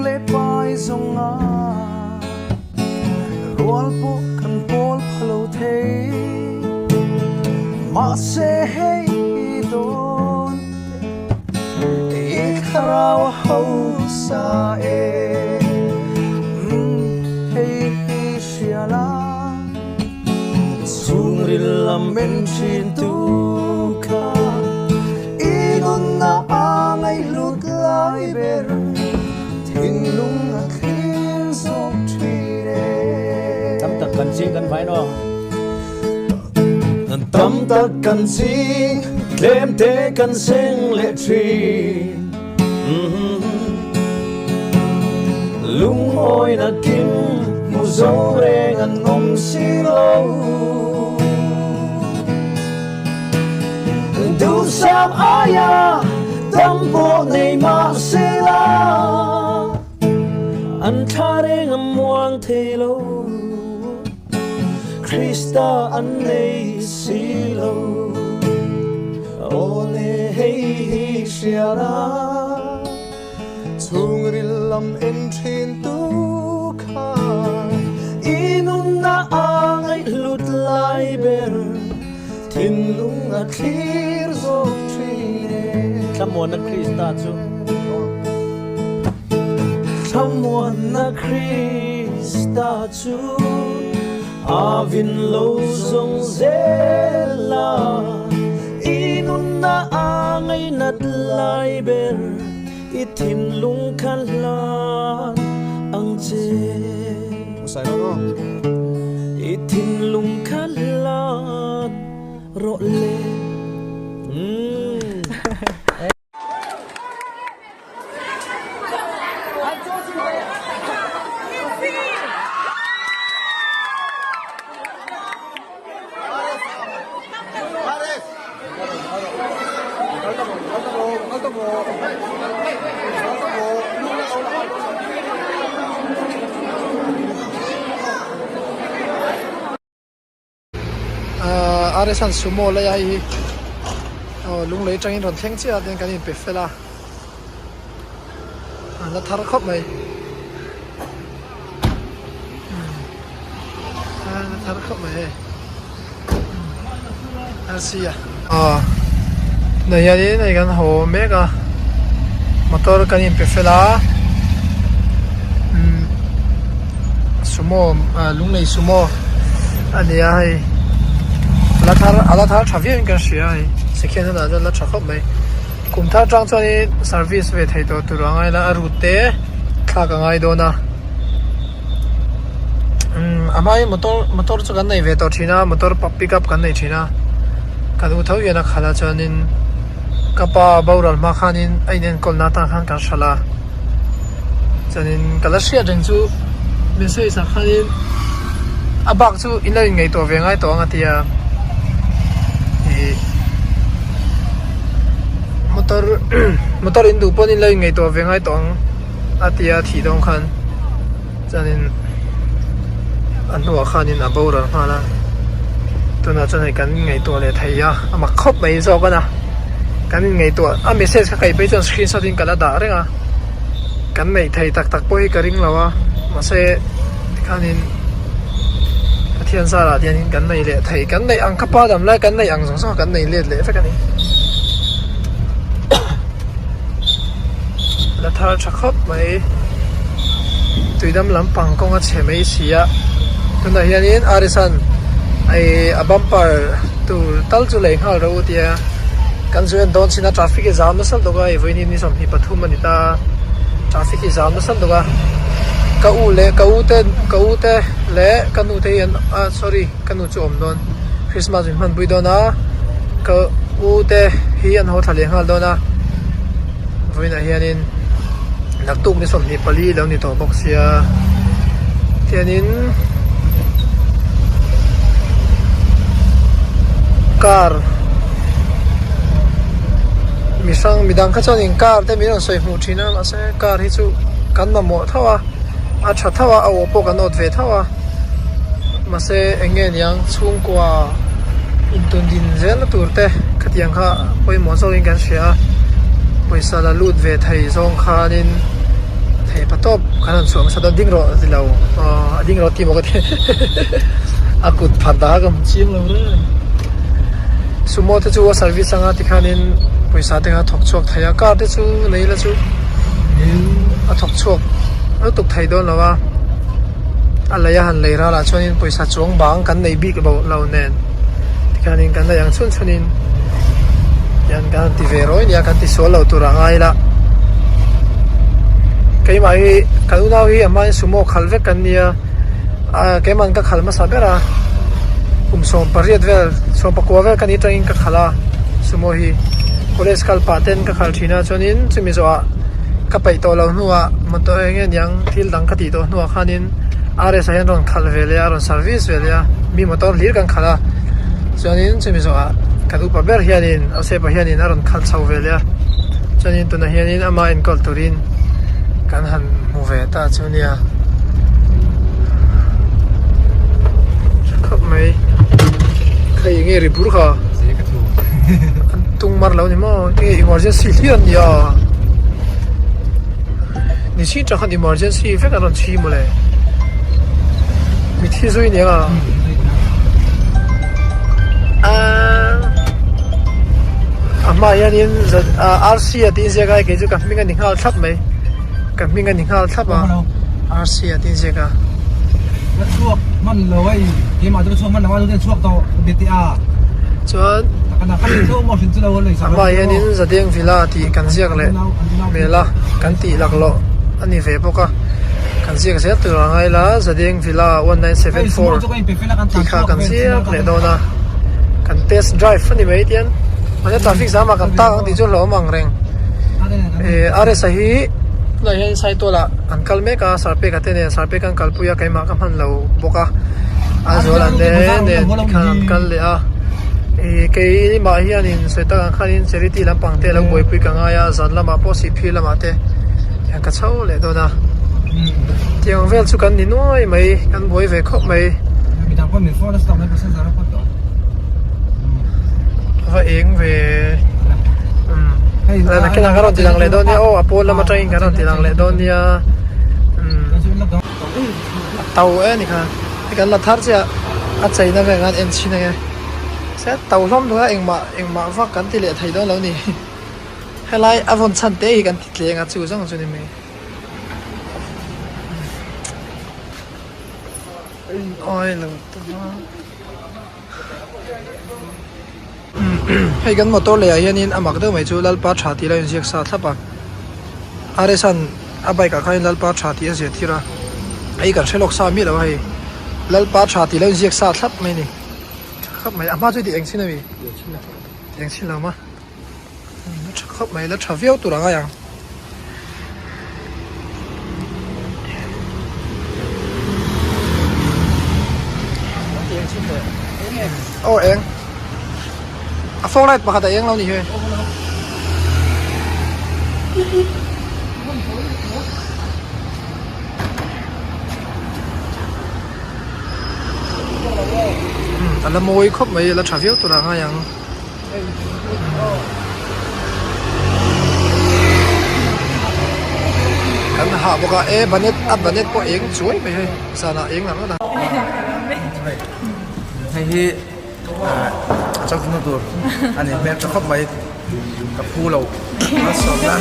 leh pai zawng a rual pawh kan pawl pha lo thei. Mahse hei dawn te i thlarau a hausa e. Hei hi hria la. Chhungril lam en thin tu kha i nunna a ngaihlut lai ber thinlung a thlir zawk thin e. Tam tak kan ching kan vai no. Tam tak kan ching tlem te kan seng leh thin. Lungawi na kim hmu zo reng an awm si lo. Duhsam aia tam pawh nei mah se la, An thla reng a muang thei lo. Krista an nei si lo. Aw le hei hi hria la. Chhungril lam en thin tu kha i nunna a ngaihhlut lai ber thinlung a thlir zawk thin e. Thlamuanna Krista chu. Thlamuanna Krista chu a vin lo zawng zel a, i nunna a ngainat lai ber i thinlung kha hlan ang che. I thinlung kha hlan rawh le. Aresan sumo lai a hei hi aw lunglei atangin rawn thleng chiah a tin kan inpe fel a a la thar khawp mai a la thar khawp mai hei a sia aw tunah hianin hei kan haw mek a motor kan inpe fel a umm sumo ah lunglei sumo a ni a hei a la thar a la thar tha viau in kan hria a hei second hand ah chuan a la tha khawp mai kum thar tang chuanin service ve thei tawh tur a ngai la a route te thlak a ngai dawn a umm a hmain motor motor chu kan nei ve tawh thin a motor pick up kan nei thin a kan u tho hian a khalh a chuanin ka pa boral hma khanin a inenkawl na atan khan kan hralh a chuanin ka la hriat reng chu message ah khanin a bak chu in lo inngaihtuah ve ngai tawh ang a ti a ih motor motor in duh pawn in lo inngaihtuah ve ngai tawh ang. A tia thih dawn khan chuanin a hnuah khanin a boral nghal a tunah chuan hei kan ngaihtuah leh thei a a mak khawp mai zawk a na kan inngaihtuah a message ka kaih phei chuan screenshot in ka la dah reng a kan neih thei tak tak pawh hi ka ring lo a mahse tikhanin Pathian zarah hianin kan nei leh thei kan neih ang kha pa dam lai kan neih ang zawng zawng kan nei let leh vek a ni. La thar tha khawp mai tuidam lampang kawng a chhe mai si a tunah hianin arisan ih a bumper tur tal chu lei nghal rawh u tia kan zu en dawn chin a traffic hi zam nasa lutuk a vawiin ni 23 a ni ta traffic hi zam nasa lutuk a ka u leh ka u te ka u te leh ka nu te hi an ah sorry ka nu chu a awm dawn christmas min hmanpui dawn a ka u te hi an haw thla leh nghal dawn a vawiinah hianin naktuk ni 24 lo ni tawh bawk sia tianin car mi hrang midang kha chuanin car te min rawn sawi hmuh thin a mahse car hi chu kan mamawh tho a a tha tho a a aw pawh kan awt ve tho a. Mahse eng nge niang chhungkua intun din zelna tur te khatiang kha pawimawh zawkin kan hria a, pawisa la lut ve thei zawng khanin Thei pa tawp kan han chhuah hmasa dawn ding rawh ti lo a ding rawh ti maw ka ti a kut phat dah ka hmu chiang lo reng sumo te chu a service anga tikhanin pawisa te kha a thawk chhuak thei a car te chu nei la chu a thawk chhuak lutuk thei dawn lo a a lei a han lei ral ah chuanin pawisa chuang bang kan nei bik lo lo nen tikhanin kan nei ang chhun chhunin hian kan han ti ve rawih nia kan ti sual lo tur a ngai la keimah hi kan unau hi a hmain sumo khal vek kan nia ah keiman ka khal hmasa ber a kum 18 vel 19 vel ka ni atangin ka khal a sumo hi college kal pah ten ka khal thin a chuanin chumi zawhah ka peih tawh lo hnuah motor eng nge niang thil dang ka tih tawh hnuah khanin RS ah hian rawn khalh ve leh a rawn service ve leh a mi motor hlir kan khalh a chuanin chumi zawhah kan upa ber hianin Josepa hianin a rawn khalh chho ve leh a chuanin tunah hianin ama enkawl turin kan han hmu ve ta chu nia tha khawp mai hei enge ri bur kha an tung mar lo ni maw enge emergency hlir an nia ni chhin tang khan emergency vek an rawn chhi mawle mithi zui nia aaa a hmaah hianin RC a tih ziak a kei chu ka hming a ni nghal thlap mai ka hming a ni nghal thlap a RC a tih ziak a. Chuan a hmaah hianin Zadeng Villa tih kan ziak leh hmel a kan tih laklawh a ni ve bawk a kan ziak zel tur a ngai la Zadeng Villa 1974 tih kha kan ziak leh dawn a kan test drive a ni mai tian mahse traffic jam ah kan tak ang tih chu hlauhawm ang reng eh RS a hi tunah hian Saitual ah an kal mek a Sarpek a te nen Sarpek an kalpui a keimah ka hman lo bawk a a zual an ne nen tikhan an kal leh a ih keimah hianin sawi tak ang khanin charity lampang te lo buaipui ka ngai a zan lamah pawh sihphir lamah te hian ka chho leh dawn a tiang vel chu kan ni nuai mai kan buai ve khawp mai va eng ve umm nakinah kan rawn ti lang leh dawn nia aw a pawn lam atangin kan rawn ti lang leh dawn nia umm a to e ni kha hei kan la thar chiah a cheina vel khan en chhin ange se to hlawm duh a engmah engmah vak kan ti leh thei dawn lo ni. Helai a vawn chhan te hi kan ti tleng a chu zawng chu ni mai. Oi lo ta Hei kan motor leh ah hianin a mak deuh mai chu Lalpa tha tih lai a inziak sa thlap a. RS-a'n a bike ah khanin Lalpa tha tih a ziah tir a. Hei kan hre lawk sa miah lo a hei. Lalpa tha tih lai a inziak sa thlap mai a ni. Tha khawp mai a hma chu i ti eng chin a mi? Ti eng chin lo ma. La tha khawp mai la tha viau tur a ngai ang. Aw eng a fog light pakhat a eng lo ni hi. A la mawi khawp mai la tha viau tur a ngai ang. Kan hah bawk a e banet a banet pawh eng chuai mai hei zanah eng ang a Hei hi a changtlung na tur a ni hmel tha khawp mai ka phu lo a sawm nan.